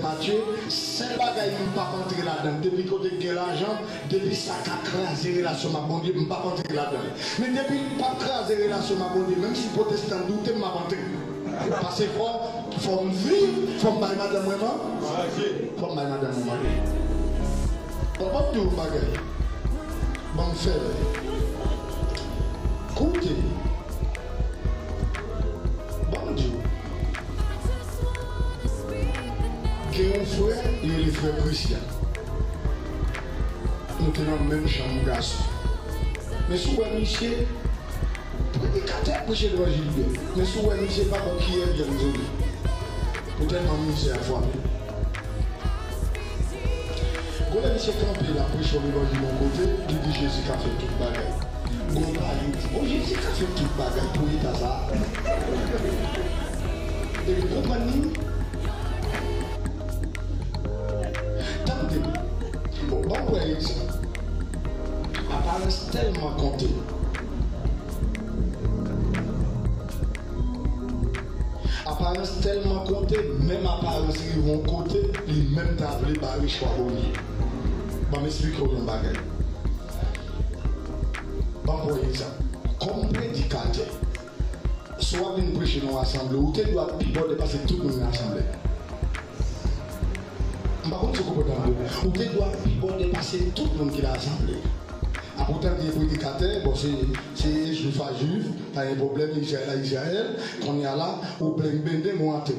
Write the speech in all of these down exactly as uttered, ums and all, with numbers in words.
Matye, sèl bagay m p ap antre ladan l, depi kote k gen lajan, depi sa ka kraze relasyon m ak Bondye, m p ap antre ladan l. Men depi l p ap kraze relasyon m ak Bondye, menm si pwotestan doute, m ap antre. Paske fò, fò m viv, fò m bay madanm mwen man-, fò m bay madanm mwen manje. Bon, ban m di w yon bagay. Ban m fè l. Koute. Ban m di w. Gen yon frè, li rele frè Christian. Nou te nan menm chanm gason. Men si w wè misye, predikatè ap preche levanjil byen. Men si w wè misye pa bon kiyè vyann zoli. Pou tèlman mizè a frape. Gwo lè misye kanpe, l ap preche yon levanjil yon kote, li di Jezi ka fè tout bagay. Gon pale di, bon, Jezi ka fè tout bagay pou eta sa a. Epi konprann li. Tande. Bon, ban m pran egzanp. Aparans tèlman konte. Aparans tèlman konte, menm aparans rive yon kote, li menm ta vle bare chwa Bondye. Ban m esplike w yon bagay. Ban m pran egzanp. Kòm predikatè, si w ap vin preche nan yon asanble, ou te dwe ap pi bò depase tout moun nan asanble. M pa konn si w konprann sa m di w. Ou te dwe ap pi bò depase tout moun ki nan asanble. Apoutan gen predikatè, bon, se, se jwif a jwif, pa gen pwoblèm, Izrayèl a Izrayèl, kounye a la, ou plen benden mwen antre.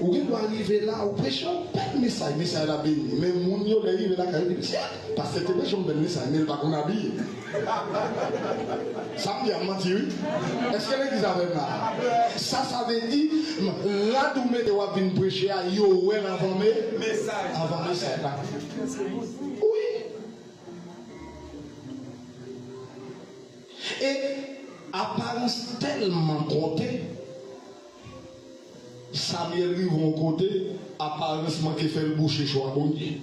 Ou gen dwa rive la, ou preche yon bèl mesaj, mesaj la beni. Men moun yo, lè rive lakay yo, di, "Mesye, pastè te preche yon bèl mesaj, men l pa konn abiye." Sa m di a, m manti, wi. Èske legliz avè m la? Sa, sa vle di, rad ou mete w ap vin preche a, yo wè l avan me-, avan mesaj la. Wi. E aparans tèlman konte, Samyèl rive yon kote, aparans manke fè l bouche chwa Bondye.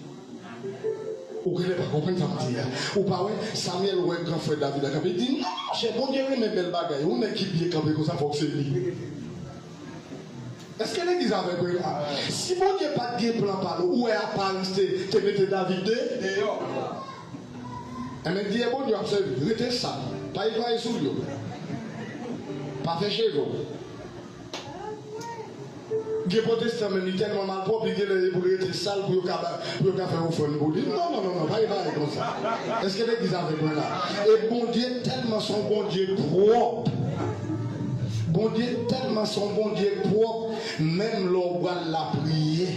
Ou genlè pa konprann sa m di a. Ou pa wè, Samyèl wè gran frè David la kanpe, li di, "Non, monchè, Bondye renmen bèl bagay. Yon nèg ki byen kanpe konsa, fòk se li." Èske legliz avèk mwen la? Si Bondye pa t gen plan pa l, ou wè aparans te, te mete David de-, deyò. Enben, di Bondye w ap sèvi, rete sab. Pa netwaye soulye w. Pa fè cheve w. Gen pwotestan menm, li tèlman malpwòp, li genlè pou l rete sal pou yo ka ba, pou yo ka fè ofrann pou li. Non, non, non, non, pa gen bagay konsa. Èske legliz avèk mwen la? E Bondye tèlman se yon Bondye pwòp. Bondye tèlman se yon Bondye pwòp, menm lè w pral lapriyè,